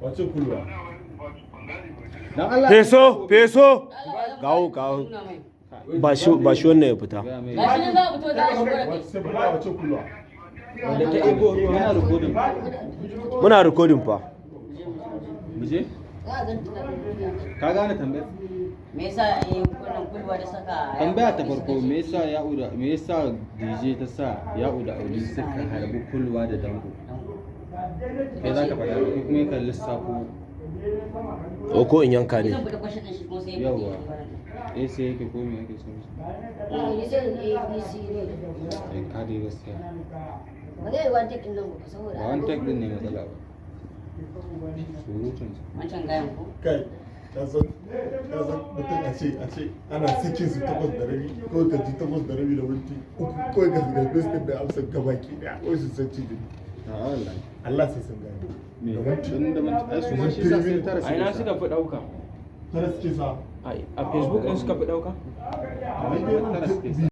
Wace kulwa? Dan Allah. Feso, feso. Gawo, gawo. Ba shi wannan ya fita. Gaya mai. Gashi nan za a fito, za a shigo da kai. Wace kulwa? Wace kulwa? Wanda ta ego muna recording. Muna recording fa. Mu je? Za a zanta da Ka gane tambayar? Me yasa wannan kulwa da saka Tambaya ta farko, me yasa DJ ta sa Ya'u da Audi suka harbi kulwa da dango? Kai za ka faɗa ko kuma ka lissafo? O, ko in yanka ne? Zan fita question din shi kuma sai ya Yawwa. faɗi. A sai yake ko me yake so? Ni sai A B C ne. Eh, ka dai gaskiya. Ba zai yi one take din nan ba saboda Ba one take din ne matsala ba. Surutun sa. Wancan gayan ko? Kai, ka san mutum a ce ana sakin su 8:30, kawai ka ji 8:30 da minti 3, kawai ka shiga Facebook da amsar gabaki daya, kawai su san ci. A wallahi. Allah sai sun gane. Me? Da minti Tun da minti ai su ma shi sa sai 9 A ina suka suka fi ɗauka? 9 suke sa. A Facebook ɗin suka fi ɗauka? Amma dai 9 suke sa.